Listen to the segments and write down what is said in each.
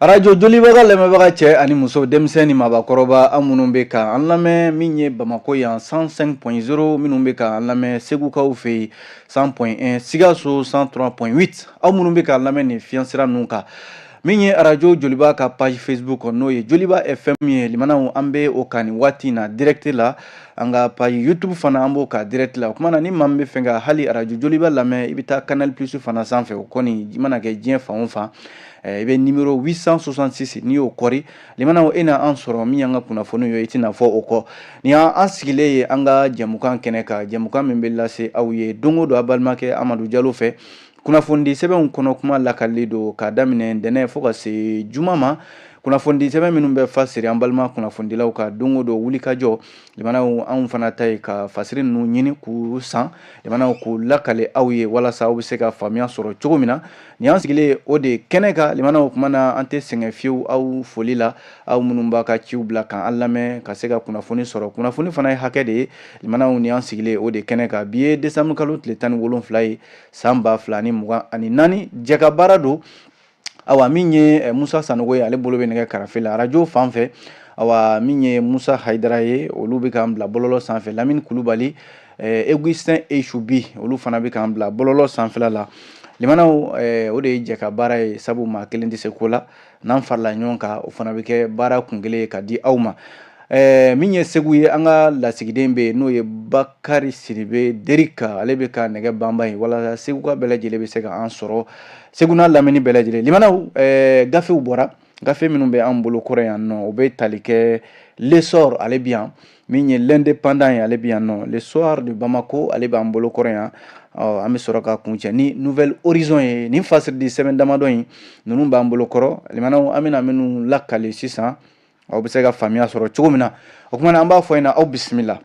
Arajo Joliba ka lamɛnbaga cɛ ani muso, denmisɛn ni maabakɔrɔba, an minnu bɛ ka an lamɛn min ye Bamakɔ yan 105.0, minnu bɛ ka an lamɛn Segukaw fɛ yen 100.1, Sikaso 103.8, aw minnu bɛ ka an lamɛn nin fiɲɛsira ninnu kan, min ye Arajo Joliba ka page Facebook, n'o ye Joliba FM ye, limanaw, an bɛ o kan nin waati in na direct la. An ka page YouTube fana, an b'o kan direct la. O kuma na, ni maa min bɛ fɛ ka hali Arajo Joliba lamɛn, i bɛ taa Canal Plus fana sanfɛ. O kɔni, i mana kɛ diɲɛ fan o fan, i bɛ numéro 866, n'i y'o kɔri, limanaw, e na an sɔrɔ. Min y'an ka kunnafoni ye, i tɛna fɔ o kɔ. Nin y'an sigilen ye an ka jɛmukan kɛnɛ kan, jɛmukan min bɛ lase aw ye don o don a balimakɛ Amadu Jalo fɛ. Kunnafonidi sɛbɛnw kɔnɔ kuma lakali don k'a daminɛ ntɛnɛn fo ka se juma ma. Kunnafonidi sɛbɛn minnu bɛ fasiri, an balima kunnafonidilaw ka don o don wulikajɔ, limanaw, anw fana ta ye ka fasiri ninnu ɲini k'u san, limanaw, k'u lakale aw ye walasa aw bɛ se ka faamuya sɔrɔ cogo min na. Nin y'an sigilen o de kɛnɛ kan, limanaw. Kuma na, an tɛ sɛgɛn fiyewu aw foli la, aw minnu b'a ka ciw bila k'an lamɛn ka se ka kunnafoni sɔrɔ. Kunnafoni fana ye hakɛ de ye, limanaw. Nin y'an sigilen o de kɛnɛ kan. Bi ye décembre kalo tile 17 ye, san 2024. Jɛka baara don. Awa, min ye Musa Sanogo ye, ale bolo bɛ nɛgɛ karafe la arajo fan fɛ. Awa, min ye Musa Hayidara ye, olu bɛ k'an bila bɔlɔlɔ sanfɛ. Lamini Kulubali, Augustin Esubi, olu fana bɛ k'an bila bɔlɔlɔ sanfɛla la. Limanaw, o de ye jɛka baara ye, sabu maa kelen tɛ se ko la. N'an farala ɲɔgɔn kan, o fana bɛ kɛ baara kun kelen ye ka di aw ma. Min ye Segu ye, an ka lasigiden bɛ yen, n'o ye Bakari Sidibe Derika, ale bɛ ka nɛgɛ banba ye walasa Segu ka bɛɛ lajɛlen bɛ se ka an sɔrɔ, Segu n'a lamini bɛɛ lajɛlen. Limanaw, gafew bɔra. Gafe minnu bɛ an bolo kɔrɔ yan nɔ, o bɛ tali kɛ L'Essor, ale bɛ yan. Min ye L'Indépendant ye, ale bɛ yan nɔ. Le Soir de Bamako, ale b'an bolo kɔrɔ yan. An bɛ sɔrɔ ka kuncɛ ni Nouvel Horizon ye. Nin fasiridi sɛbɛn damadɔ in ninnu b'an bolo kɔrɔ, limanaw, an bɛna minnu lakale sisan, aw bɛ se ka faamuya sɔrɔ cogo min na. O kuma na, an b'a fɔ ɲɛna, aw bisimila.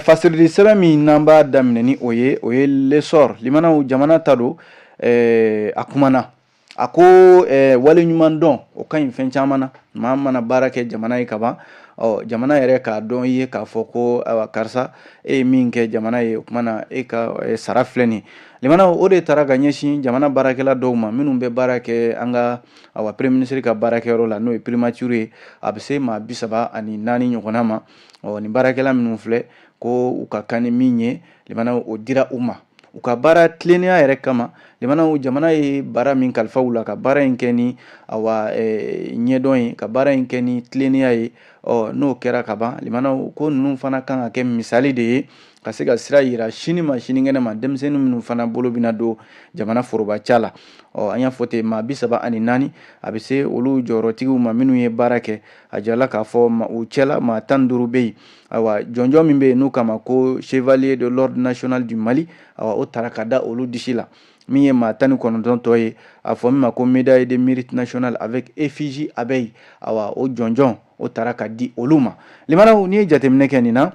Fasiridi sɛbɛn min n'an b'a daminɛ ni o ye, o ye L'Essor. Limanaw, jamana ta don. A kumana, a ko wale ɲuman dɔn, o ka ɲi fɛn caman na. Maa mana baara kɛ jamana ye ka ban, ɔ jamana yɛrɛ k'a dɔn i ye k'a fɔ ko ayiwa, karisa, e ye min kɛ jamana ye, o kuma na e ka sara filɛ nin ye. Limanaw, o de taara ka ɲɛsin jamana baarakɛla dɔw ma minnu bɛ baara kɛ an ka, awa, premier ministre ka baarakɛyɔrɔ la, n'o ye primature ye. A bɛ se maa 34 ɲɔgɔnna ma. Ɔ nin baarakɛla minnu filɛ ko u ka kan ni min ye, limanaw, o dira u ma u ka baara tilennenya yɛrɛ kama. Limanaw, jamana ye baara min kalifa u la, ka baara in kɛ ni, awa, ɲɛdɔn ye, ka baara in kɛ ni tilennenya ye. Ɔ n'o kɛra ka ban, limanaw, ko ninnu fana kan ka kɛ misali de ye ka se ka sira yira sini ma, sinikɛnɛ ma, denmisɛnnin minnu fana bolo bɛna don jamana foroba ca la. Ɔ an y'a fɔ ten, maa 34, a bɛ se olu jɔyɔrɔtigiw ma minnu ye baara kɛ. A jirala k'a fɔ u cɛla maa 15 bɛ yen. Ayiwa, jɔnjɔn min bɛ yen n'u kama ko Chevalier de l'Ordre national du Mali, awa, o taara ka da olu disi la. Min ye maa 19 tɔ ye, a fɔ min ma ko médaille de mérite national avec effigie abeille, awa, o jɔnjɔn, o taara ka di olu ma. Limanaw, n'i ye jateminɛ kɛ nin na,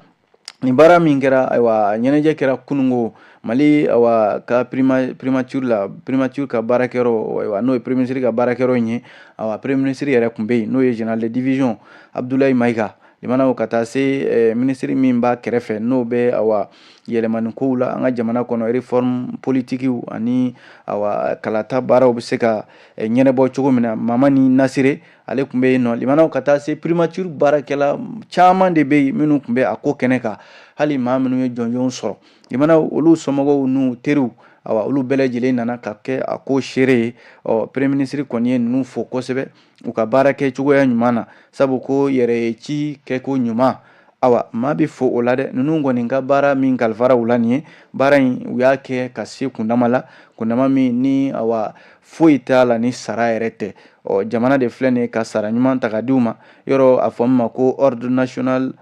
nin baara min kɛra, ayiwa, ɲɛnajɛ kɛra kunungo Mali, awa, ka primature la, primature ka baarakɛyɔrɔ, ayiwa, n'o ye premier ministre ka baarakɛyɔrɔ in ye. Awa, premier ministre yɛrɛ tun bɛ yen, n'o ye général de division Abdoulaye Maïga. Limanaw, ka taa se minisiri min b'a kɛrɛfɛ, n'o bɛ, awa, yɛlɛmani kow la an ka jamana kɔnɔ, réforme politikiw ani, awa, kalata baaraw bɛ se ka ɲɛnabɔ cogo min na, Mamani Nasire, ale tun bɛ yen nɔ. Limanaw, ka taa se primature baarakɛla caman de bɛ yen minnu tun bɛ a ko kɛnɛ kan. Hali maa minnu ye jɔnjɔnw sɔrɔ, limanaw, olu somɔgɔw n'u teriw, awa, olu bɛɛ lajɛlen nana ka kɛ a ko seere ye. Ɔ premier ministre kɔni ye ninnu fo kosɛbɛ u ka baara kɛ cogoya ɲuman na, sabu ko yɛrɛ ye ci kɛko ɲuman, awa, maa bɛ fo o la dɛ. Ninnu kɔni ka baara min kalifara u la nin ye, baara in, u y'a kɛ ka se kundama la, kundama min ni, awa, foyi t'a la ni sara yɛrɛ tɛ. Ɔ jamana de filɛ nin ye ka sara ɲuman ta ka di u ma. Yɔrɔ a fɔ min ma ko ordre national,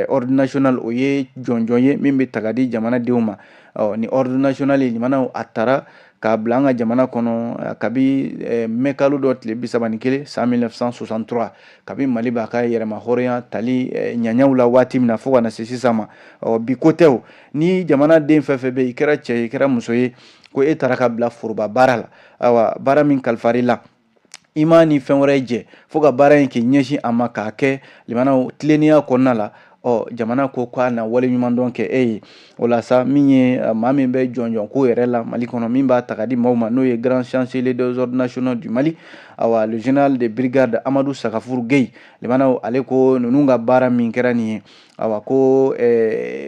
ordre national, o ye jɔnjɔn ye min bɛ ta ka di jamanadenw ma. Ɔ ni ordre national ye, limanaw, a taara k'a bila an ka jamana kɔnɔ kabi mɛ kalo dɔ tile 31 san 1963, kabi Mali b'a ka yɛrɛma hɔrɔnya tali ɲaɲaw la waati min na, fo ka na se sisan ma. Ɔ bi ko tɛ o. Ni jamanaden fɛn fɛn bɛ yen, i kɛra cɛ ye, i kɛra muso ye, ko e taara ka bila foroba baara la, ayiwa, baara min kalifar'i la, i ma ni fɛn wɛrɛ jɛ fo ka baara in k'i ɲɛsin a ma k'a kɛ, limanaw, tilennenya kɔnɔna la. Ɔ, jamana ko k'a na waleɲumandɔn kɛ e ye. O la sa, min ye maa min bɛ jɔnjɔn ko yɛrɛ la Mali kɔnɔ, min b'a ta ka di maaw ma, n'o ye grand chancelier des ordres nationaux du Mali, awa, le général de brigade Amadou Sagafour Gueye, limanaw, ale ko ninnu ka baara min kɛra nin ye, awa, ko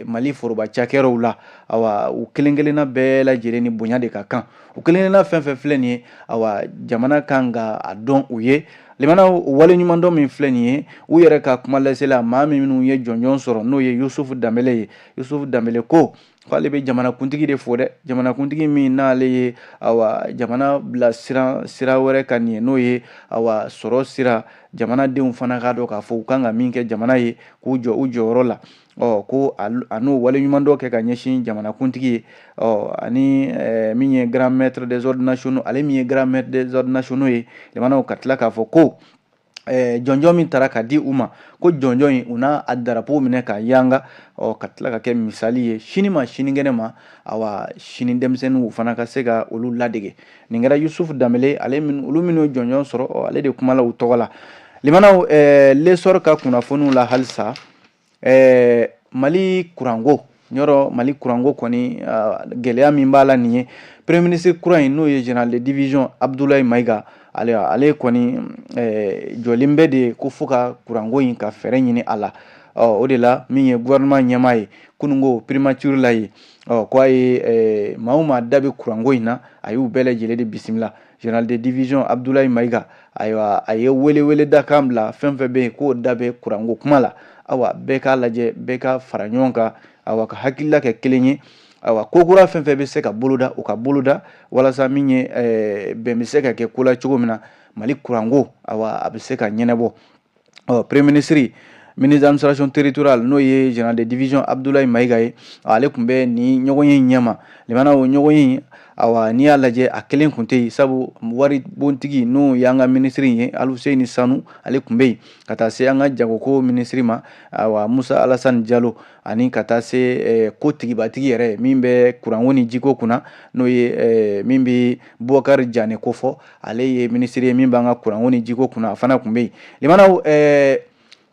Mali foroba cakɛyɔrɔw la, awa, u kelen kelenna bɛɛ lajɛlen ni bonya de ka kan. U kelen kelenna fɛn fɛn filɛ nin ye, awa, jamana kan ka a dɔn u ye. Limanaw, waleɲumandɔn min filɛ nin ye, u yɛrɛ ka kuma lasela, maa minnu ye jɔnjɔn sɔrɔ, n'o ye Yusufu Danbele ye. Yusufu Danbele ko k'ale bɛ jamanakuntigi de fo dɛ, jamanakuntigi min n'ale ye, awa, jamana bila sira sira wɛrɛ kan nin ye, n'o ye, awa, sɔrɔ sira. Jamanadenw fana k'a dɔn k'a fɔ u kan ka min kɛ jamana ye, k'u jɔ u jɔyɔrɔ la. Ɔ, ko a n'o waleɲumandɔn kɛ ka ɲɛsin jamanakuntigi ye. Ɔ, ani min ye grand maître des ordres nationaux, ale min ye grand maître des ordres nationaux ye, limanaw, ka tila k'a fɔ ko jɔnjɔn min taara ka di u ma, ko jɔnjɔn in, u n'a a darapo minɛ ka yanga, ɔ, ka tila ka kɛ misali ye sini ma, sinikɛnɛ ma, awa, sini denmisɛnninw fana ka se ka olu ladege. Nin kɛra Yusufu Danbele, ale olu minnu ye jɔnjɔn sɔrɔ, ɔ, ale de kumala u tɔgɔ la. Limanaw, L'Essor ka kunnafoniw la halisa, Mali kuranko yɔrɔ, Mali kuranko kɔni, gɛlɛya min b'a la nin ye, premier ministre kura in, n'o ye général de division Abdoulaye Maïga, ale kɔni jɔlen bɛ de ko fo ka kuranko in ka fɛɛrɛ ɲini a la. Ɔ, o de la, min ye gouvernement ɲɛmaa ye kununko primature la ye, ɔ, ko a ye maa o maa da bɛ kuranko in na, a y'u bɛɛ lajɛlen de bisimila. Général de division Abdoulaye Maïga, ayiwa, a ye wele wele dakan bila fɛn fɛn bɛ yen k'o da bɛ kuranko kuma la, awa, bɛɛ k'a lajɛ, bɛɛ ka fara ɲɔgɔn kan, awa, ka hakilila kɛ kelen ye, awa, ko kura fɛn fɛn bɛ se ka boloda, o ka boloda, walasa min ye bɛn bɛ se ka kɛ ko la cogo min na, Mali kuranko, awa, a bɛ se ka ɲɛnabɔ. Ɔ, premier ministre, ministre d'administration territoriale, n'o ye général de division Abdoulaye Maïga ye, ale tun bɛ nin ɲɔgɔn ye ɲɛma. Limana, o ɲɔgɔn ye, awa, n'i y'a lajɛ, a kelen tun tɛ yen, sabu wari bontigi, n'o y'an ka minisiri ye, Alhusseini Sanu, ale tun bɛ yen, ka taa se an ka jagoko minisiri ma, awa, Musa Alasani Jalo, ani ka taa se ko tigibatigi yɛrɛ min bɛ kuranko ni jiko kunna, n'o ye min bɛ Bubakari Jane kofɔ, ale ye minisiri ye min b'an ka kuranko ni jiko kunna, a fana tun bɛ yen. Limanaw,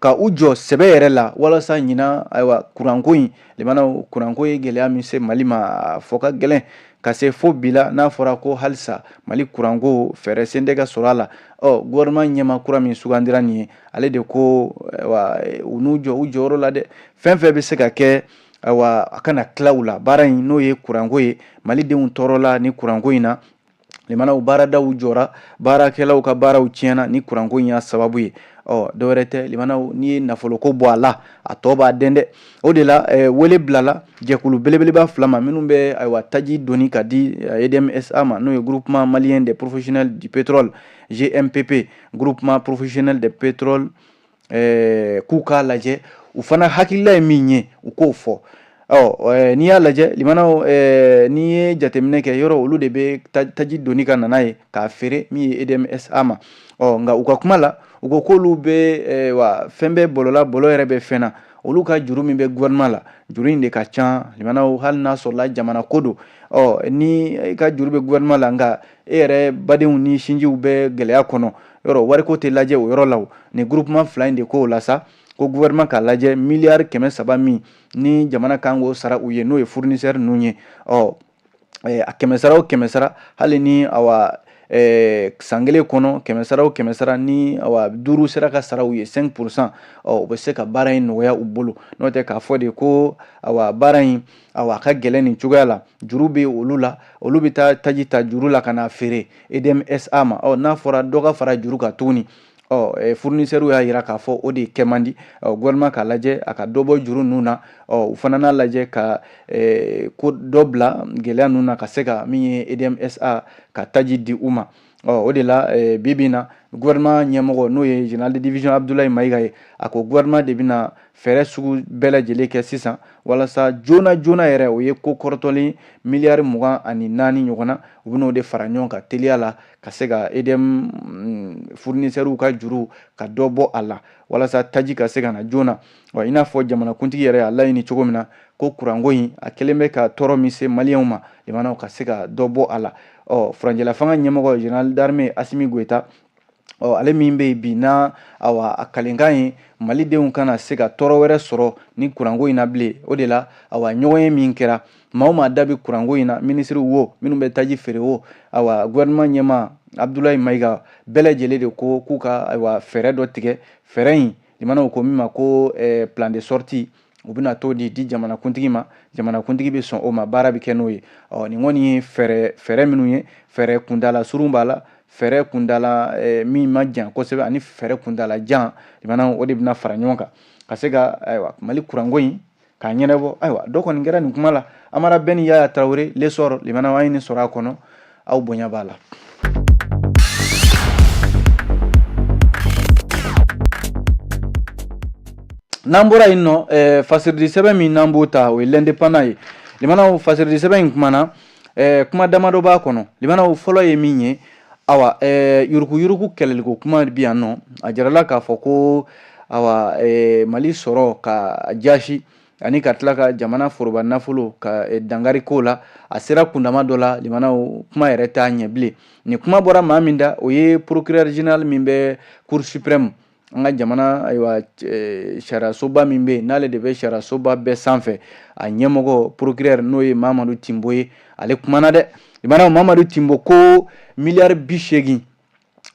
ka u jɔ sɛbɛ yɛrɛ la walasa ɲinan, ayiwa, kuranko in, limanaw, kuranko ye gɛlɛya min se Mali ma, a fɔ ka gɛlɛn ka se fo bi la. N'a fɔra ko halisa Mali kuranko fɛɛrɛ sen tɛ ka sɔrɔ a la, ɔ, gouvernement ɲɛma kura min sugandira nin ye, ale de ko, ayiwa, u n'u jɔ u jɔyɔrɔ la dɛ, fɛn fɛn bɛ se ka kɛ, ayiwa, a kana tila u la baara in, n'o ye kuranko ye. Malidenw tɔɔrɔla ni kuranko in na. Limanaw, baaradaw jɔra, baarakɛlaw ka baaraw tiɲɛna ni kuranko in y'a sababu ye. Ɔ, dɔwɛrɛ tɛ, limanaw, n'i ye nafoloko bɔ a la, a tɔ b'a dɛn dɛ. O de la, wele bilala jɛkulu belebeleba fila ma minnu bɛ, ayiwa, taji doni ka di EDM SA ma, n'o ye Groupement malien des professionnels du pétrole, GMPP, Groupement professionnel des pétrole, k'u k'a lajɛ, u fana hakilila ye min ye, u k'o fɔ. Ɔ, n'i y'a lajɛ, limanaw, n'i ye jateminɛ kɛ, yɔrɔ olu de bɛ taji doni ka nana ye k'a feere min ye EDM SA ma. Ɔ, nka u ka kuma la, u ko k'olu bɛ wa fɛn bɛɛ bɔlɔla, bɔlɔ yɛrɛ bɛ fɛn na. Olu ka juru min bɛ gouvernement la, juru in de ka ca. Limanaw, hali n'a sɔrɔla jamana ko don, ɔ, ni i ka juru bɛ gouvernement la, nka e yɛrɛ badenw ni sinjiw bɛ gɛlɛya kɔnɔ, yɔrɔ wariko tɛ lajɛ o yɔrɔ la. O ni groupement fila in de ko o la sa, ko gouvernement k'a lajɛ, miliyari 300 min ni jamana kan k'o sara u ye, n'o ye fournisseur ninnu ye, ɔ, a kɛmɛ sara o kɛmɛ sara, hali ni, awa, san kelen kɔnɔ, kɛmɛ sara o kɛmɛ sara ni, awa, duuru sera ka sara u ye, 5%, ɔ, u bɛ se ka baara in nɔgɔya u bolo. N'o tɛ, k'a fɔ de ko, awa, baara in, awa, a ka gɛlɛn nin cogoya la, juru bɛ olu la, olu bɛ taa taji ta juru la ka n'a feere EDM SA ma. Ɔ, n'a fɔra dɔ ka fara juru kan tuguni, ɔ, fournisseur y'a jira k'a fɔ o de kɛ man di. Ɔ, gouvernement k'a lajɛ, a ka dɔ bɔ juru ninnu na. Ɔ, u fana n'a lajɛ ka ko dɔ bila gɛlɛya ninnu na, ka se ka min ye EDM SA ka taji di u ma. Ɔ, o de la, bi bi in na, gouvernement ɲɛmɔgɔ, n'o ye général de division Abdoulaye Maïga ye, a ko gouvernement de bɛna fɛɛrɛ sugu bɛɛ lajɛlen kɛ sisan walasa joona joona yɛrɛ, o ye ko kɔrɔtɔlen miliyari 24 ɲɔgɔn na, u bɛn'o de fara ɲɔgɔn kan teliya la ka se ka EDM fournisseurs ka juru ka dɔ bɔ a la, walasa taji ka se ka na joona. Wa i n'a fɔ jamanakuntigi yɛrɛ y'a laɲini cogo min na, ko kuranko in, a kɛlen bɛ ka tɔɔrɔ min se maliyɛnw ma, limanaw, ka se ka dɔ bɔ a la. Ɔ, furancɛla fanga ɲɛmɔgɔ, général d'armée Assimi Goïta, Ɔ, ale min bɛ yen bi n'a awa a kalenkan ye malidenw kana se ka tɔɔrɔ wɛrɛ sɔrɔ ni kuranko in na bilen. O de la awa ɲɔgɔn ye min kɛra, maa o maa da bɛ kuranko in na, minisiri wo, minnu bɛ taji feere wo, awa gouvernement ɲɛmaa Abdoulaye Maïga, bɛɛ lajɛlen de ko k'u ka ayiwa fɛɛrɛ dɔ tigɛ. Fɛɛrɛ in, limanaw ko min ma ko plan de sortie, u bɛna t'o di jamanakuntigi ma. Jamanakuntigi bɛ sɔn o ma, baara bɛ kɛ n'o ye. Ɔ, nin kɔni ye fɛɛrɛ minnu ye, fɛɛrɛ kuntala surun b'a la, fɛɛrɛ kuntala min ma jan kosɛbɛ, ani fɛɛrɛ kuntala jan. Limanaw, o de bɛna fara ɲɔgɔn kan ka se ka ayiwa Mali kuranko in k'a ɲɛnabɔ. Ayiwa, dɔ kɔni kɛra nin kuma la. Amara Bɛni Yaya Tarawele, L'Essor, limanaw, an ye nin sɔrɔ a kɔnɔ, aw bonya b'a la. N'an bɔra yen nɔ, fasiridi sɛbɛn min n'an b'o ta, o ye L'Indépendant ye. Limanaw, fasiridi sɛbɛn in kumana, kuma damadɔ b'a kɔnɔ. Limanaw, fɔlɔ ye min ye, awa yuruguyurugu kɛlɛliko kuma bi yan nɔ. A jirala k'a fɔ ko awa Mali sɔrɔ ka jasi ani ka tila ka jamana foroba nafolo ka dankari ko la, a sera kundama dɔ la. Limanaw, kuma yɛrɛ t'a ɲɛ bilen. Nin kuma bɔra maa min da, o ye procureur général min bɛ Cour suprême, an ka jamana ayiwa sariyasoba min bɛ yen, n'ale de bɛ sariyasoba bɛɛ sanfɛ, a ɲɛmɔgɔ procureur, n'o ye Mamadu Timbo ye. Ale kumana dɛ. Limanaw, Mamadu Timbo ko miliyari 80,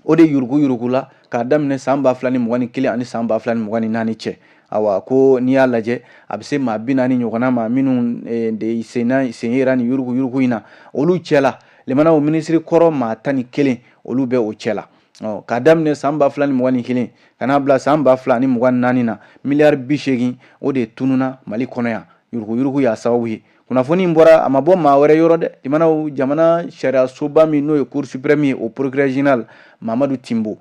o de yurugu yurugu la k'a daminɛ san 2021 ani san 2024 cɛ. Awa, ko n'i y'a lajɛ, a bɛ se maa 40 ɲɔgɔnna ma minnu de sen yera nin yurugu yurugu in na. Olu cɛla, limanaw, minisiri kɔrɔ maa 11, olu bɛ o cɛ la. Ɔ, k'a daminɛ san 2021 ka n'a bila san 2024 na, miliyari 80, o de tununa Mali kɔnɔ yan. Yuruguyurugu y'a sababu ye. Kunnafoni in bɔra, a ma bɔ maa wɛrɛ yɔrɔ dɛ. Limanaw, jamana sariyasoba min n'o ye Cour suprême ye, o procureur général Mamadu Timbo.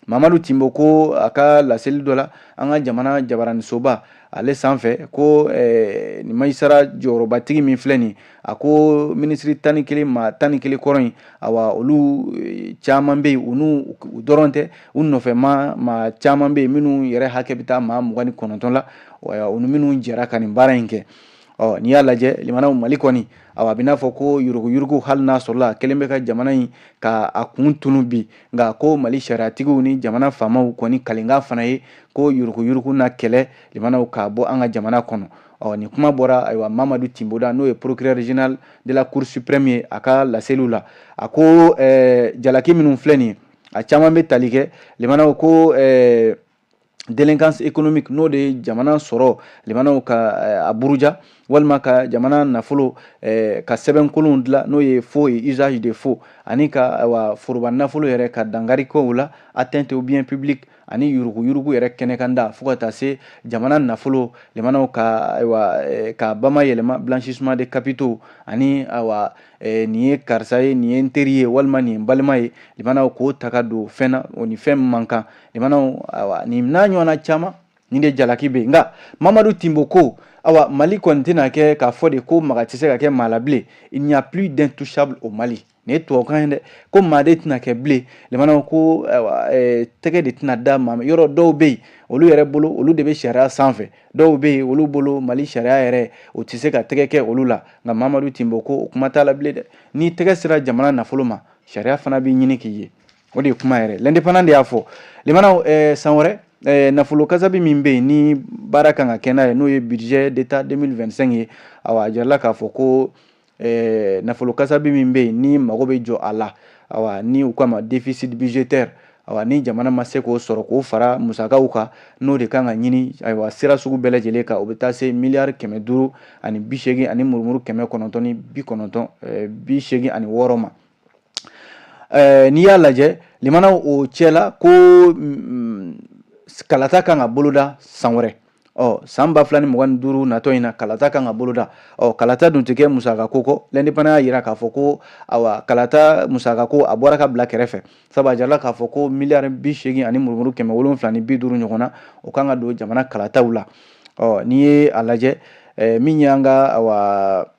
Mamadu Timbo ko a ka laseli dɔ la an ka jamana jabaranisoba ale sanfɛ ko nin magistrat jɔyɔrɔbatigi min filɛ nin, a ko minisiri 11, maa 11 kɔrɔ in, awa olu caman bɛ yen, u n'u u dɔrɔn tɛ, u nɔfɛ maa caman bɛ yen minnu yɛrɛ hakɛ bɛ taa maa 29 la, u ni minnu jɛra ka nin baara in kɛ. Ɔ, n'i y'a lajɛ, limanaw, Mali kɔni, awa a bɛ n'a fɔ ko yuruguyurugu, hali n'a sɔrɔla a kɛlen bɛ ka jamana in ka a kun tunu bi, nka ko Mali sariyatigiw ni jamana faamaw kɔni kalenkan fana ye ko yuruguyurugu na kɛlɛ, limanaw, k'a bɔ an ka jamana kɔnɔ. Ɔ, nin kuma bɔra ayiwa Mamadu Timbo da, n'o ye procureur général de la Cour suprême ye, a ka laseliw la. A ko jalaki minnu filɛ nin ye, a caman bɛ tali kɛ, limanaw, ko délinquance économique, n'o de ye jamana sɔrɔ, limanaw, ka a buruja, walima ka jamana nafolo ka sɛbɛnkolonw dilan, n'o ye faux et usage de faux, ani ka ayiwa foroba nafolo yɛrɛ ka dankari kɛ o la, atteinte au bien public, ani yuruguyurugu yɛrɛ kɛnɛkanda, fo ka taa se jamana nafolo, limanaw, ka ayiwa ka bama yɛlɛma, blanchissement de capitaux, ani ayiwa nin ye karisa ye, nin ye n teri ye, walima nin ye n balima ye, limanaw, k'o ta ka don fɛn na, o ni fɛn man kan. Limanaw, ayiwa nin n'a ɲɔgɔnna caman, nin de jalaki bɛ yen. Nka Mamadu Timbo ko awa Mali kɔni tɛna kɛ k'a fɔ de ko maga tɛ se ka kɛ maa la bilen. Il n'y a plus d'intouchable au Mali. Nin ye tubabukan ye dɛ, ko maa de tɛna kɛ bilen. Limanaw, ko ayiwa tɛgɛ de tɛna da maa yɔrɔ. Dɔw bɛ yen, olu yɛrɛ bolo, olu de bɛ sariya sanfɛ. Dɔw bɛ yen, olu bolo, Mali sariya yɛrɛ, o tɛ se ka tɛgɛ kɛ olu la. Nka Mamadu Timbo ko o kuma t'a la bilen dɛ. N'i tɛgɛ sera jamana nafolo ma, sariya fana b'i ɲini k'i ye. O de ye kuma yɛrɛ. L'Indépendant de y'a fɔ. Limanaw, san wɛrɛ nafolo kasabi min bɛ yen ni baara kan ka kɛ n'a ye, n'o ye budget d'État 2025 ye, awa a jirala k'a fɔ ko nafolo kasabi min bɛ yen ni mago bɛ jɔ a la, awa ni u k'a ma déficit budgétaire, awa ni jamana ma se k'o sɔrɔ k'o fara musakaw kan, n'o de kan ka ɲini ayiwa sira sugu bɛɛ lajɛlen kan, o bɛ taa se miliyari 580 ani murumuru 990, 86 ma. N'i y'a lajɛ, limanaw, o cɛ la ko kalata kan ka boloda san wɛrɛ. Ɔ, san 2025 natɔ in na, kalata kan ka boloda. Ɔ, kalata dun tɛ kɛ musaka ko kɔ. L'Indépendant y'a jira k'a fɔ ko awa kalata musaka ko, a bɔra ka bila kɛrɛfɛ, sabu a jirala k'a fɔ ko miliyari 80 ani murumuru 750 ɲɔgɔn na, o kan ka don jamana kalataw la. Ɔ, n'i ye a lajɛ, min y'an ka awa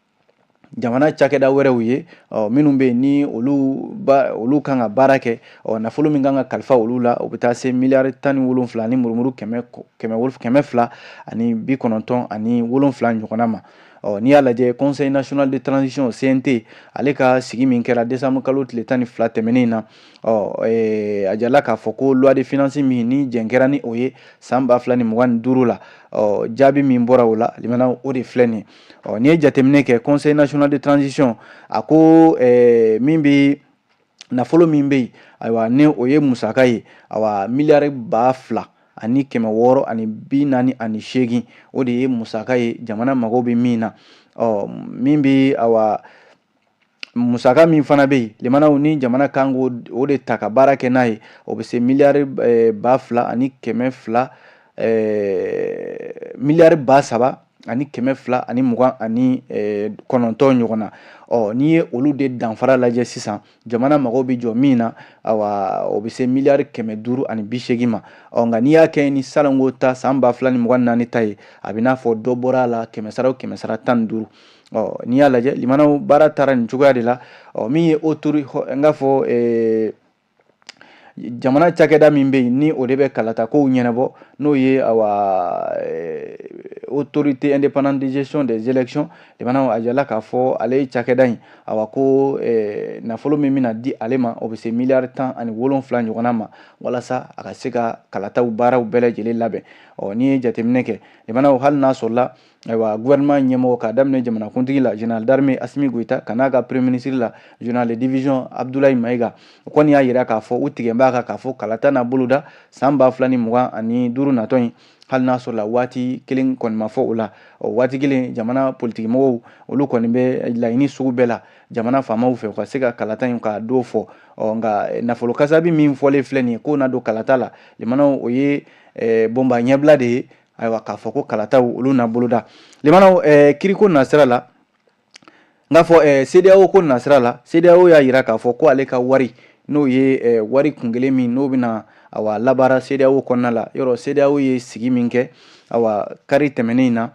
jamana cakɛda wɛrɛw ye, ɔ, minnu bɛ yen ni olu ba olu kan ka baara kɛ, ɔ, nafolo min kan ka kalifa olu la, o bɛ taa se miliyari 17 ani murumuru 297 ɲɔgɔnna ma. Ɔ, n'i y'a lajɛ, Conseil national de transition, CNT, ale ka sigi min kɛra décembre kalo tile 12 tɛmɛnen na, ɔ, a jirala k'a fɔ ko loi de finance min ni jɛn kɛra ni o ye san 2025 la, ɔ, jaabi min bɔra o la, limanaw, o de filɛ nin ye. Ɔ, n'i ye jateminɛ kɛ, Conseil national de transition a ko min bɛ nafolo min bɛ yen, ayiwa, ni o ye musaka ye, ayiwa, miliyari 2648, o de ye musaka ye jamana mago bɛ min na. Ɔ, min bɛ, ayiwa, musaka min fana bɛ yen, limanaw, ni jamana kan k'o o de ta ka baara kɛ n'a ye, o bɛ se miliyari 2200, miliyari 3229 ɲɔgɔn na. Ɔ, n'i ye olu de danfara lajɛ sisan, jamana mago bɛ jɔ min na, awa, o bɛ se miliyari 580 ma. Ɔ, nka n'i y'a kɛ ni salongo ta san 2024 ta ye, a bɛ n'a fɔ dɔ bɔra a la kɛmɛ sara o kɛmɛ sara 15. Ɔ, n'i y'a lajɛ, limanaw, baara taara nin cogoya de la. Ɔ, min ye autorité, n k'a fɔ jamana cakɛda min bɛ yen ni o de bɛ kalata kow ɲɛnabɔ, n'o ye, awa, Autorité indépendante de gestion des élections, limanaw, a jirala k'a fɔ ale ye cakɛda in, awa, ko nafolo min bɛna di ale ma, o bɛ se miliyari 17 ɲɔgɔnna ma, walasa a ka se ka kalataw baaraw bɛɛ lajɛlen labɛn. Ɔ, n'i ye jateminɛ kɛ, limanaw, hali n'a sɔrɔla, ayiwa, gouvernement ɲɛmɔgɔ, k'a daminɛ jamanakuntigi la, général d'armée Assimi Goïta, ka n'a ka premier ministre la, général de division Abdoulaye Maïga, o kɔni y'a yira k'a fɔ u tigɛ b'a kan k'a fɔ kalata n'a boloda san 2025 natɔ in, hali n'a sɔrɔla waati kelen kɔni ma fɔ o la. O waati kelen, jamana politikimɔgɔw, olu kɔni bɛ laɲini sugu bɛɛ la jamana faamaw fɛ u ka se ka kalata in k'a don fɔ. Ɔ, nka nafolo kasabi min fɔlen filɛ nin ye k'o na don kalata la, limanaw, o ye bɔnba ɲɛbila de ye, ayiwa, k'a fɔ ko kalataw olu na boloda. Limanaw, kiriko nasira la, n k'a fɔ CEDEAO ko nasira la, CEDEAO y'a yira k'a fɔ ko ale ka wari, n'o ye wari kun kelen min n'o bɛna, awa, labaara CEDEAO kɔnɔna la, yɔrɔ CEDEAO ye sigi min kɛ, awa, kari tɛmɛnen in na.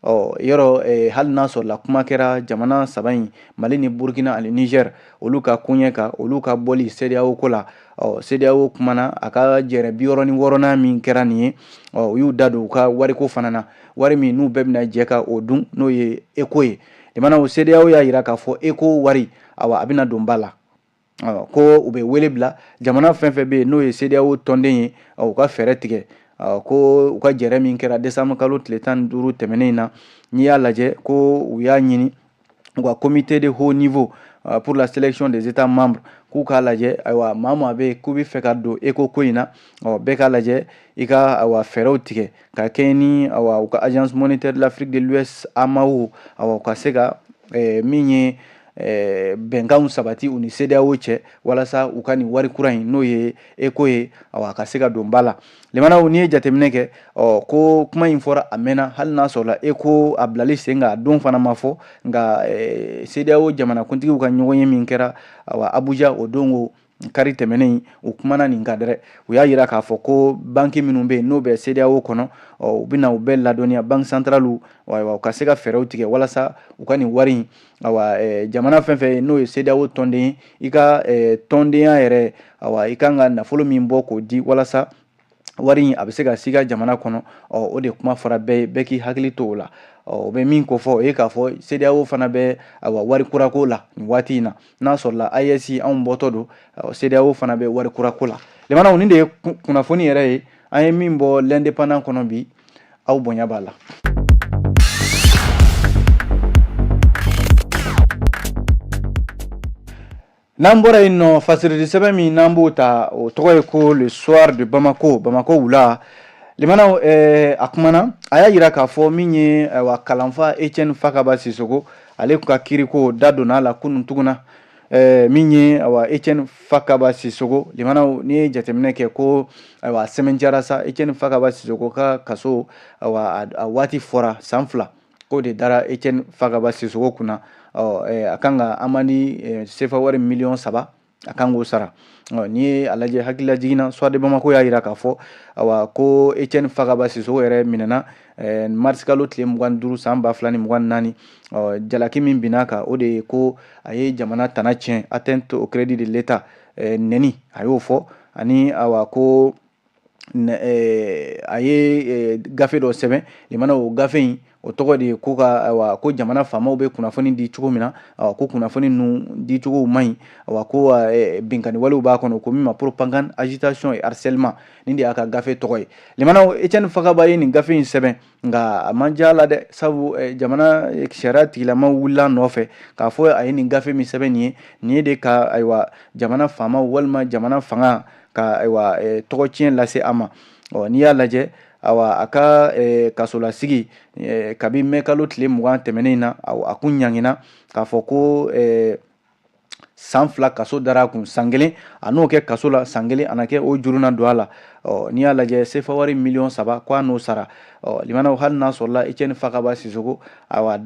Ɔ, yɔrɔ hali n'a sɔrɔla kuma kɛra jamana saba in, Mali ni Burkina ani Niger, olu ka koɲɛ kan, olu ka bɔli CEDEAO ko la. Ɔ, CEDEAO kumana a ka jɛrɛ 66nan min kɛra nin ye. Ɔ, u y'u da don u ka wariko fana na, wari min n'u bɛɛ bɛna jɛ ka o dun, n'o ye ECO ye. Limanaw, CEDEAO y'a yira k'a fɔ ECO wari, awa, a bɛna don ba la, ko u bɛ wele bila jamana fɛn fɛn bɛ yen n'o ye CEDEAO tɔnden ye, u ka fɛɛrɛ tigɛ, ko u ka jɛrɛ min kɛra décembre kalo tile 15 tɛmɛnen in na, n'i y'a lajɛ, ko u y'a ɲini u ka comité de haut niveau pour la sélection des États membres k'u k'a lajɛ, ayiwa, maa maa bɛ yen k'u bɛ fɛ ka don ECO ko in na, ɔ, bɛɛ k'a lajɛ i ka, ayiwa, fɛɛrɛw tigɛ ka kɛɲɛ ni, ayiwa, u ka Agence monétaire de l'Afrique de l'Ouest, AMAO, ayiwa, u ka se ka min ye bɛnkanw sabati u ni CEDEAO cɛ, walasa u ka nin wari kura in, n'o ye ECO ye, awa, a ka se ka don ba la. Limanaw, n'i ye jateminɛ kɛ, ɔ, ko kuma in fɔra a mɛnna, hali n'a sɔrɔla ECO a bilali sen kan a don fana ma fɔ, nka CEDEAO jamanakuntigiw ka ɲɔgɔn ye min kɛra, awa, Abuja o don ko kari tɛmɛnen, u kumana nin kan dɛrɛ. U y'a yira k'a fɔ ko banki minnu bɛ yen n'o bɛ CEDEAO kɔnɔ, ɔ, u bɛna u bɛɛ ladɔnniya, banque centrale, ayiwa, u ka se ka fɛɛrɛw tigɛ walasa u ka nin wari in, awa, jamana fɛn fɛn n'o ye CEDEAO tɔnden ye, i ka tɔndenya yɛrɛ, awa, i kan ka nafolo min bɔ k'o di walasa wari in a bɛ se ka s'i ka jamana kɔnɔ. Ɔ, o de kuma fɔra bɛɛ ye, bɛɛ k'i hakili to o la. Ɔ, o bɛ min ko fɔ, o ye k'a fɔ CEDEAO fana bɛ, awa, wari kura ko la nin waati in na. N'a sɔrɔla AES anw bɔtɔ don, CEDEAO fana bɛ wari kura ko la. Limanaw, nin de ye kunnafoni yɛrɛ ye an ye min bɔ L'Indépendant kɔnɔ bi. Aw bonya b'a la. N'an bɔra yen nɔ, fasirili sɛbɛn min n'an b'o ta, o tɔgɔ ye ko Le Soir de Bamako, Bamako wula. Limanaw, a kumana, a y'a yira k'a fɔ min ye, ayiwa, kalanfa Etienne Fakaba Sisoko, ale ka kiriko da donna a la kunun tuguna. Min ye, ayiwa, Etienne Fakaba Sisoko, limanaw, n'i ye jateminɛ kɛ ko, ayiwa, sɛmɛntiyara sa, Etienne Fakaba Sisoko ka kaso, ayiwa, a waati fɔra san 2 k'o de dara Etienne Fakaba Sisoko kunna. Ɔ, a kan ka amandi sefa wari miliyɔn 3, a kan k'o sara. Ɔ, n'i ye a lajɛ, hakililajigin na, Soir de Bamako y'a yira k'a fɔ, awa, ko Etienne Fakaba Sisoko yɛrɛ minɛna mars kalo tile 25 san 2024. Ɔ, jalaki min binna kan, o de ye ko a ye jamana tana tiɲɛ, atteinte au crédit de l'État, nɛni, a y'o fɔ, ani, awa, ko a ye gafe dɔ sɛbɛn. Limana, o gafe in, O tɔgɔ de ye ko ka, ayiwa, ko jamana faamaw bɛ kunnafoni di cogo min na, awa, ko kunnafoni ninnu dicogow man ɲi, awa, ko binkanni walew b'a kɔnɔ, ko min ma propagande, agitation et harcèlement. Nin de y'a ka gafe tɔgɔ ye. Limanaw, Etienne Fakaba ye nin gafe in sɛbɛn, nka a man diya la dɛ, sabu jamana sariya tigilamaw wulila nɔfɛ k'a fɔ a ye nin gafe min sɛbɛn nin ye, nin ye de ka, ayiwa, jamana faamaw walima jamana fanga ka, ayiwa, tɔgɔ tiɲɛ lase a ma. Ɔ, n'i y'a lajɛ, awa, a ka kasolasigi kabi mɛ kalo tile 20 tɛmɛnen na, a kun ɲangina k'a fɔ ko san 2 kaso dara a kun, san kelen a n'o kɛ kaso la, san kelen a na kɛ o juru na don a la. Ɔ, n'i y'a lajɛ, sefa wari miliyɔn 3 ko a n'o sara. Ɔ, limanaw, hali n'a sɔrɔla Etienne Fakaba Sisoko, ayiwa,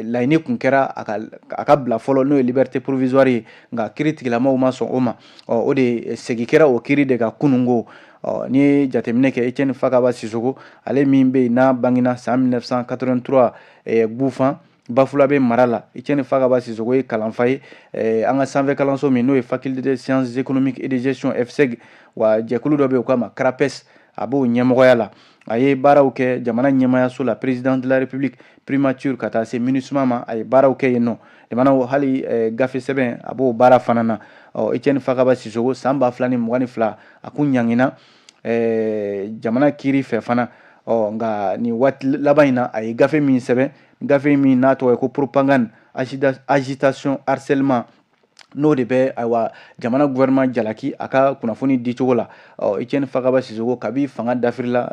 laɲini kun kɛra a ka bila fɔlɔ, n'o ye liberté provisoire ye, nka kiiri tigilamaw ma sɔn o ma. Ɔ, o de segin kɛra o kiiri de ka kununko. Ɔ, n'i ye jateminɛ kɛ, Etienne Fakaba Sisoko, ale min bɛ yen n'a bangena san 1983 Gufan, Bafulabe mara la, Etienne Fakaba Sisoko ye kalanfa ye an ka sanfɛ kalanso min n'o ye Faculté des sciences économiques et de gestion, FSEG. Wa jɛkulu dɔ bɛ yen, o k'a ma CRAPES, a b'o ɲɛmɔgɔya la. A ye baaraw kɛ jamana ɲɛmayaso la, président de la République, primature, ka taa se MINUSMA ma, a ye baaraw kɛ yen nɔ. Limanaw, hali gafe sɛbɛn, a b'o baara fana na. Ɔ, Etienne Fakaba Sisoko, san 2022, a kun ɲangina jamana kiiri fɛ fana. Ɔ, nka nin waati laban in na, a ye gafe min sɛbɛn, gafe min n'a tɔgɔ ye ko propagande, agitation, harcèlement, n'o de bɛ, ayiwa, jamana gouvernement jalaki a ka kunnafoni dicogo la. Ɔ, Etienne Fakaba Sisoko, kabi fanga dafiri la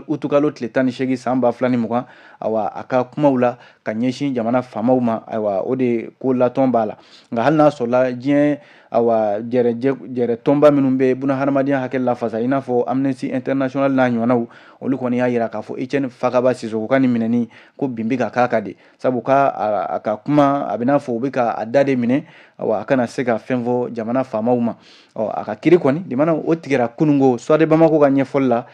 utukalo tile 18 san 2020, ayiwa, a ka kumaw la ka ɲɛsin jamana faamaw ma, ayiwa, o de ko latɔn b'a la. Nka hali n'a sɔrɔla diɲɛ, ayiwa, jɛrɛ tɔnba minnu bɛ buna hadamadenya hakɛ lafasa, i n'a fɔ Amnesty International n'a ɲɔgɔnnaw, olu kɔni y'a yira k'a fɔ Etienne Fakaba Sisoko ka nin minɛni ko bin bɛ ka k'a kan de, sabu ka a ka kuma a bɛ n'a fɔ u bɛ ka a da de minɛ, ayiwa, a kana se ka fɛn fɔ jamana faamaw ma. Ɔ, a ka kiiri kɔni limana, o tigɛra kununko. Soir de Bamako ka ɲɛfɔli la,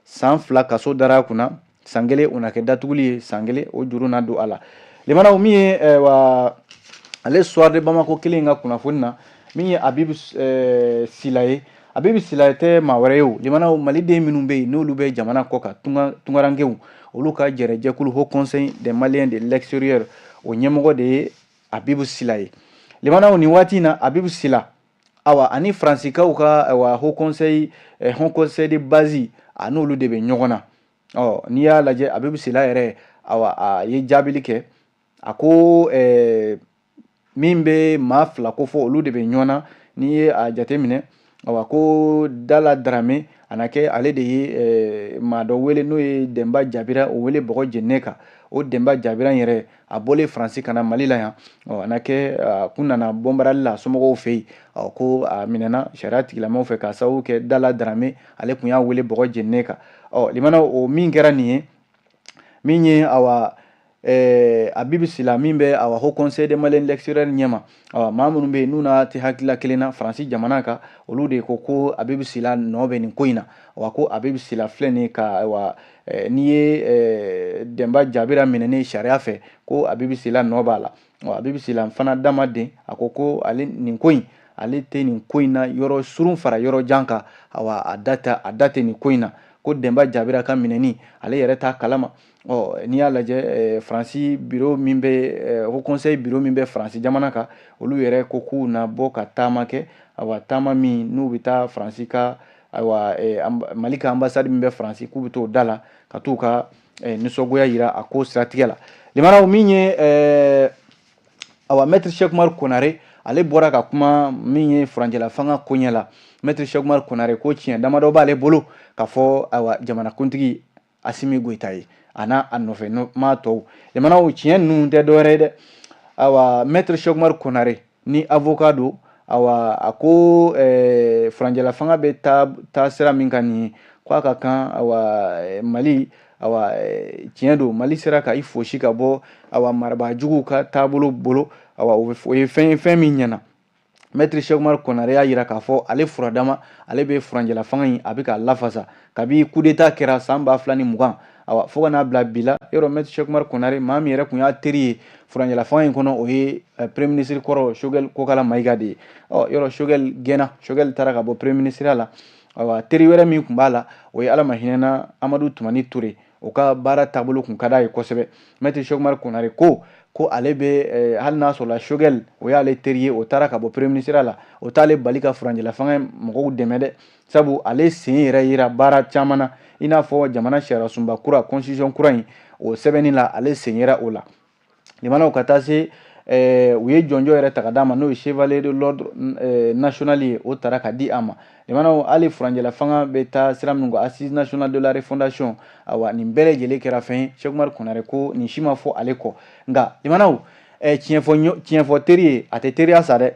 san 2 kaso dara a kunna, san kelen o na kɛ datuguli ye, san kelen o juru na don a la. Limanaw, min ye wa ale Soir de Bamako kelen ka kunnafoni na, min ye Abibu Sila ye, Abibu Sila tɛ maa wɛrɛ ye o. Limanaw, maliden minnu bɛ yen n'olu bɛ jamana kɔ kan, tungarankew, olu ka jɛrɛjɛkulu Haut Conseil des Maliens de l'extérieur, o ɲɛmɔgɔ de ye Abibu Sila ye. Limanaw, nin waati in na, Abibu Sila, awa, ani Faransikaw ka, awa, Haut Conseil de base, a n'olu de bɛ ɲɔgɔn na. Ɔ, n'i y'a lajɛ, Abibu Sila yɛrɛ, awa, a ye jaabili kɛ, a ko min bɛ maa fila ko fɔ, olu de bɛ ɲɔgɔn na. N'i ye a jateminɛ, awa, ko Dala Darame a na kɛ ale de ye maa dɔ wele, n'o ye Denba Jabira, o wele bɔgɔ jeninen kan. O Denba Jabira in yɛrɛ, a bɔlen Faransi ka na Mali la yan. Ɔ, a na kɛ a kun nana bɔnbarali la somɔgɔw fɛ yen. Ɔ, ko a minɛna sariya tigilamɔgɔw fɛ k'a sababu kɛ Dala Darame, ale kun y'a wele bɔgɔ jeninen kan. Ɔ, limana, o min kɛra nin ye, min ye, awa, Abibu Sila min bɛ, awa, Haut Conseil des Maliens de l'extérieur ɲɛma, awa, maa minnu bɛ yen n'u n'a tɛ hakilila kelen na Faransi jamana kan, olu de ko ko Abibu Sila nɔ bɛ nin ko in na. Wa ko Abibu Sila filɛ nin ye ka, ayiwa, n'i ye Denba Jabira minɛnen sariya fɛ, ko Abibu Sila nɔ b'a la. Wa Abibu Sila fana dama den, a ko ko ale nin ko in, ale tɛ nin ko in na yɔrɔ surun fara yɔrɔ jan kan. Awa, a da tɛ nin ko in na, ko Denba Jabira ka minɛni, ale yɛrɛ t'a kalama. Ɔ, n'i y'a lajɛ, Faransi bureau min bɛ, Haut Conseil bureau min bɛ Faransi jamana kan, olu yɛrɛ ko k'u na bɔ ka taama kɛ, awa, taama min n'u bɛ taa Faransi ka, ayiwa, Mali ka ambassade min bɛ Faransi, k'u bɛ t'o da la ka t'u ka nisɔngoya yira a ko siratigɛ la. Limanaw, min ye, awa, maître Cheick Oumar Konare, ale bɔra ka kuma min ye furancɛla fanga koɲɛ la. Maître Cheick Oumar Konare ko tiɲɛ damadɔ b'ale bolo k'a fɔ, ayiwa, jamanakuntigi Asimi Goyita ye, a n'a a nɔfɛ maa tɔw. Limanaw, tiɲɛ ninnu tɛ dɔwɛrɛ ye dɛ. Awa, maître Cheick Oumar Konare ni avocat don, awa, a ko furancɛla fanga bɛ taa sira min kan nin ye, ko a ka kan, awa, Mali, awa, tiɲɛ don, Mali sera ka i fosi ka bɔ, awa, marabaajuguw ka taabolo bolo. Awa, o ye fɛn ye, fɛn min ɲɛna. Maître Cheick Oumar Konare y'a yira k'a fɔ ale furadama, ale bɛ furancɛla fanga in, a bɛ k'a lafasa kabi coup d'état kɛra san 2020, awa, fo ka n'a bila bi la. Yɔrɔ maître Cheick Oumar Konare, maa min yɛrɛ kun y'a teri ye furancɛla fanga in kɔnɔ, o ye premier ministre kɔrɔ Choguel Kokala Mayiga de ye. Ɔ, yɔrɔ Choguel gɛnna, Choguel taara ka bɔ premier ministre la. Awa, teri wɛrɛ min kun b'a la, o ye, Ala ma hinɛna, Amadu Tumani Ture. o ka baara taabolo kun ka d'a ye kosɛbɛ. Maître Cheick Oumar Konare ko ale bɛ hali n'a sɔrɔla Choguel o y'ale teri ye, o taara ka bɔ premier ministre la, o t'ale bali ka furancɛla fanga mɔgɔw dɛmɛ dɛ, sabu ale sen yɛrɛ yera baara caman na, i n'a fɔ jamana sariyasunba kura, constitution kura in, o sɛbɛnni la ale sen yera o la. Limanaw, ka taa se u ye jɔnjɔ yɛrɛ ta ka d'a ma, n'o ye chevalier de l'ordre national ye, o taara ka di a ma. Limanaw, hali furancɛla fanga bɛ taa sira minnu kan, assise nationale de la refondation, awa nin bɛɛ lajɛlen kɛra fɛn ye. Cheick Oumar Konare ko nin si ma fɔ ale kɔ. Nka limanaw, tiɲɛfɔ teri ye, a tɛ teriya sa dɛ.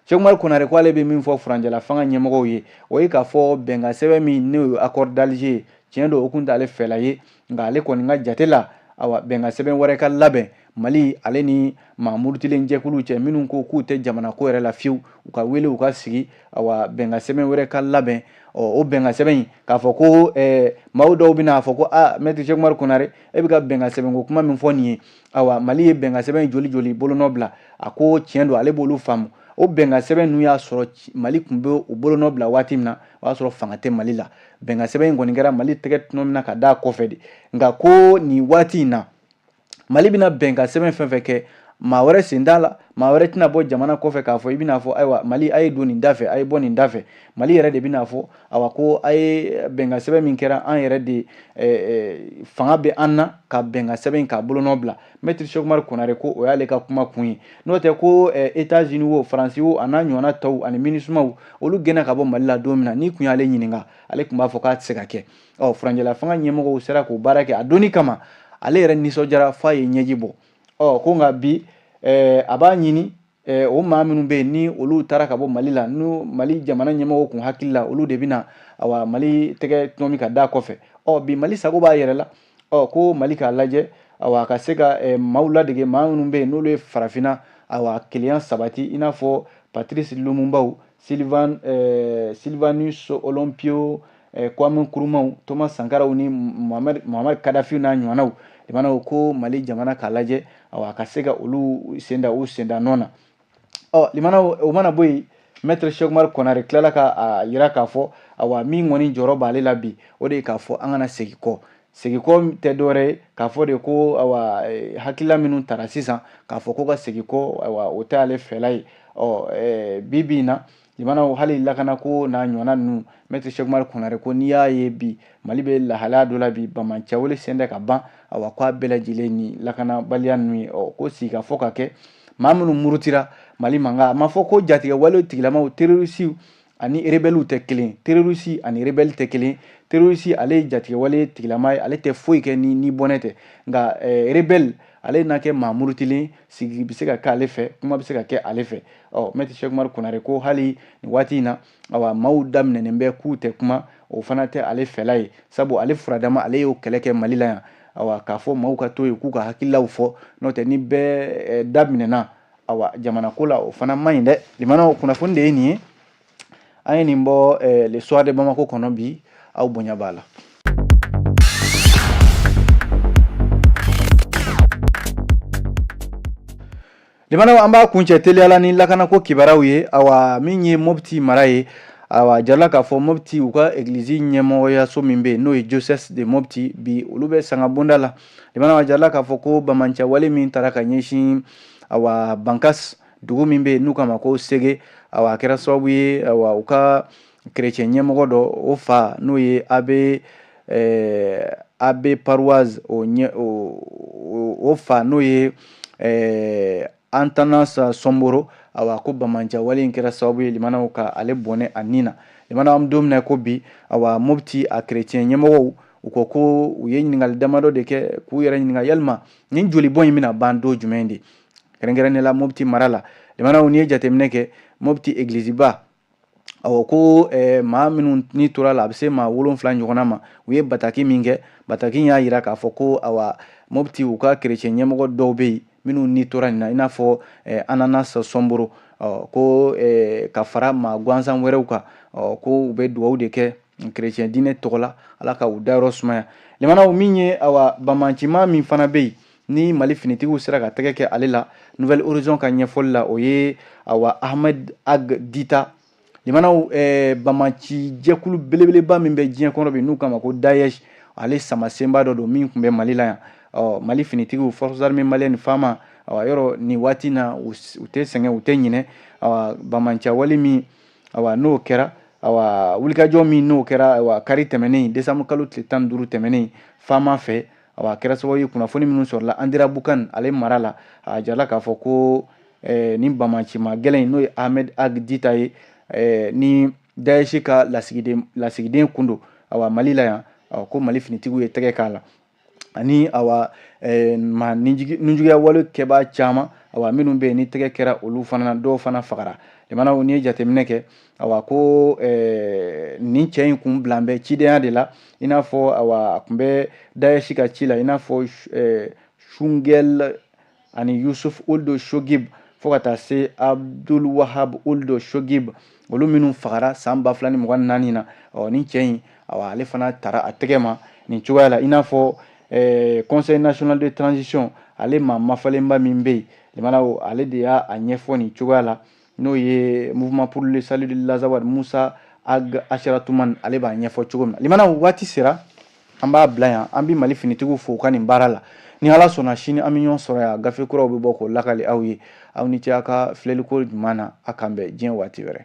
Cheick Oumar Konare ko ale bɛ min fɔ furancɛla fanga ɲɛmɔgɔw ye, o ye k'a fɔ bɛnkan sɛbɛn min n'o ye accord d'Alger ye, tiɲɛ don o kun t'ale fɛla ye, nka ale kɔni ka jate la, awa bɛnkan sɛbɛn wɛrɛ ka labɛn Mali ale ni maa murutilen jɛkuluw cɛ minnu ko k'u tɛ jamana ko yɛrɛ la fiyewu, u ka wele u ka sigi, awa bɛnkan sɛbɛn wɛrɛ ka labɛn. Ɔ o bɛnkan sɛbɛn in, k'a fɔ ko maaw dɔw bɛna a fɔ ko aa maître Cheick Oumar Konare, e bɛ ka bɛnkan sɛbɛn ko kuma min fɔ nin ye, awa Mali ye bɛnkan sɛbɛn joli joli bolonɔ bila? A ko tiɲɛ don, ale b'olu faamu. O bɛnkan sɛbɛn ninnu y'a sɔrɔ Mali tun bɛ u bolonɔ bila waati min na, o y'a sɔrɔ fanga tɛ Mali la. Bɛnkan sɛbɛn in kɔni kɛra Mali tɛgɛ tɔnɔ min na ka d'a kɔfɛ de. Nka ko nin waati in na, Mali bɛna bɛnkan sɛbɛn fɛn fɛn kɛ, maa wɛrɛ sen t'a la, maa wɛrɛ tɛna bɔ jamana kɔfɛ k'a fɔ i bɛna fɔ ayiwa Mali a ye don nin da fɛ, a ye bɔ nin da fɛ. Mali yɛrɛ de bɛna fɔ awa ko a ye bɛnkan sɛbɛn min kɛra, an yɛrɛ de fanga bɛ an na ka bɛnkan sɛbɛn in k'a bolonɔ bila. Maître Cheick Oumar Konare ko o y'ale ka kuma kun ye. N'o tɛ ko États-Unis o, Faransi o, a n'a ɲɔgɔnna tɔw ani MINUSMA, olu gɛnna ka bɔ Mali la don min na, n'i kun y'ale ɲininka, ale tun b'a fɔ k'a tɛ se ka kɛ. Ɔ furancɛla fanga ɲɛmɔgɔw sera k'o baara kɛ a donni kama, ale yɛrɛ nisɔndiyara f'a ye ɲɛji bɔ. Ɔ ko nka bi a b'a ɲini o maa minnu bɛ yen ni olu taara ka bɔ Mali la, n'u Mali jamana ɲɛmɔgɔw kun hakili la olu de bɛna awa Mali tɛgɛ tɔnɔmi ka d'a kɔfɛ. Ɔ bi Mali sago b'a yɛrɛ la. Ɔ ko Mali k'a lajɛ, awa a ka se ka maaw ladege, maa minnu bɛ yen n'olu ye farafinna awa kelenya sabati, i n'a fɔ Patrice Lumumbaw, Sylvanus Olympio, Kwame Nkrumah, Thomas Sankaraw ni Muammar Kadhafi n'a ɲɔgɔnnaw. Limanaw, ko Mali jamana k'a lajɛ, awa a ka se ka olu sen da u sen da nɔ na. Ɔ limanaw, o mana bɔ yen, maître Cheick Oumar Konare tilala ka a yira k'a fɔ awa min kɔni jɔyɔrɔ b'ale la bi, o de ye k'a fɔ an kana segin kɔ. Segin kɔ tɛ dɔwɛrɛ ye k'a fɔ de ko awa hakilila minnu tara sisan k'a fɔ ko ka segin kɔ, awa o tɛ ale fɛla ye. Ɔ bi bi in na, limanaw, hali lakanako n'a ɲɔgɔnna ninnu, maître Cheick Oumar Konare ko n'i y'a ye bi Mali bɛ lahalaya dɔ la bi, banbaanciya sen tɛ ka ban, awa k'a bɛɛ lajɛlen ni lakanabaliya ninnu ye. Ɔ ko sigikafɔ ka kɛ maa minnu murutira Mali ma, nka a ma fɔ ko jatigɛ wale tigilamaw, terrorisiw ani rebelles tɛ kelen. Terroriste ani rebelle tɛ kelen. Terroriste, ale ye jatigɛ wale tigilama ye, ale tɛ foyi kɛ ni bɔnɛ tɛ. Nka rebelle, ale n'a kɛ maa murutilen, sigi bɛ se ka kɛ ale fɛ, kuma bɛ se ka kɛ ale fɛ. Ɔ maître Cheick Oumar Konare ko hali nin waati in na, awa maaw daminɛnen bɛ k'u tɛ kuma, o fana tɛ ale fɛla ye, sabu ale furadama ale y'o kɛlɛ kɛ Mali la yan, awa k'a fɔ maaw ka to yen k'u ka hakililaw fɔ. N'o tɛ, ni bɛɛ daminɛna awa jamana ko la, o fana man ɲi dɛ. Limanaw, kunnafoni de ye nin ye, an ye nin bɔ Le Soir de Bamako kɔnɔ bi. Aw bonya b'a la. Limanaw, an b'a kuncɛ teliyala ni lakanako kibaruyaw ye. Awa min ye Mopti mara ye, awa jarala k'a fɔ Mopti u ka egilizi ɲɛmɔgɔyaso min bɛ yen n'o ye diocèse de Mopti, bi olu bɛ sanga bonda la. Limanaw, a jarala k'a fɔ ko banbaanciya wale min taara ka ɲɛsin awa Bankas dugu min bɛ yen n'u k'a ma ko Sege, awa a kɛra sababu ye awa u ka kerecɛn ɲɛmɔgɔ dɔ, o fa n'o ye abbé paroisse o fa n'o ye Antanas Sɔnboro, awa ko banbaanciya wale in kɛra sababu ye limanaw ka ale bɔnɛ a ni na. Limanaw, an bɛ don min na ko bi, awa Mopti a kerecɛn ɲɛmɔgɔw u ko u ye ɲininkali damadɔ de kɛ k'u yɛrɛ ɲininka yalima nin jolibɔn in bɛna ban don jumɛn de, kɛrɛnkɛrɛnnen la Mopti mara la. Limanaw, n'i ye jateminɛ kɛ Mopti egiliziba, awɔ ko maa minnu ni tora la, a bɛ se maa 7 ɲɔgɔnna ma. U ye bataki min kɛ, bataki y'a jira k'a fɔ ko awa Mopti u ka kerecɛn ɲɛmɔgɔ dɔw bɛ yen minnu ni tora nin na, i n'a fɔ Ananas Sɔnboro, ko ka fara maa gansan wɛrɛw kan, ko u bɛ dugawu de kɛ kerecɛn diinɛ tɔgɔ la, Ala ka u dayɔrɔ sumaya. Limanaw, min ye awa banbaancima min fana bɛ yen ni Mali finitigiw sera ka tɛgɛ kɛ ale la, Nouvel Horizon ka ɲɛfɔli la, o ye awa Ahmed Ag Dita. Limanaw, banbaanci jɛkulu belebeleba min bɛ diɲɛ kɔnɔ bi n'u k'a ma ko Daesh, Ale samasenba dɔ don min tun bɛ Mali la yan. Ɔ, Mali finitigiw, forces armées maliennes, FAMa, awa, yɔrɔ nin waati na, u tɛ sɛgɛn, u tɛ ɲinɛ. Awa, banbaanciya wale min, awa, n'o kɛra, awa, wulikajɔ min n'o kɛra, awa, kari tɛmɛnen, décembre kalo tile 15 tɛmɛnen, FAMa fɛ, awa, a kɛra sababu ye, kunnafoni minnu sɔrɔla Anderamboukane ale mara la, a jirala k'a fɔ ko nin banbaancima gɛlɛn in, n'o ye Ahmed Ag Dita ye, ni Daesh ka lasigiden kun don, awa, Mali la yan, awa, ko Mali finitigiw ye tɛgɛ k'a la, ani awa, maa nijuguya wale kɛbaa caman, awa, minnu bɛ yen ni tɛgɛ kɛra olu fana na, dɔw fana fagara. Limanaw, n'i ye jateminɛ kɛ, awa, ko nin cɛ in kun bilan bɛ cidenya de la, i n'a fɔ, awa, a kun bɛ Daesh ka ci la, i n'a fɔ Shungel ani Yusuf Ould Shogib, fo ka taa se Abdul Wahab Ould Shogib, olu minnu fagara san 2024 na. Ɔ, nin cɛ in, awa, ale fana tara a tɛgɛ ma nin cogoya la, i n'a fɔ Conseil national de transition, ale maa mafalenba min bɛ yen, limanaw, ale de y'a ɲɛfɔ nin cogoya la, n'o ye Mouvement pour le salut de l'Azawad, Musa Ag Acharatoumane, ale b'a ɲɛfɔ cogo min na. Limanaw, waati sera, an b'a bila yan. An bɛ Mali finitigiw fo u ka nin baara la. Ni Ala sɔnna, sini an bɛ ɲɔgɔn sɔrɔ yan, gafe kuraw bɛ bɔ k'o lakali aw ye. Aw ni ce aw ka filɛliko ɲuman na. A k'an bɛn diɲɛ waati wɛrɛ.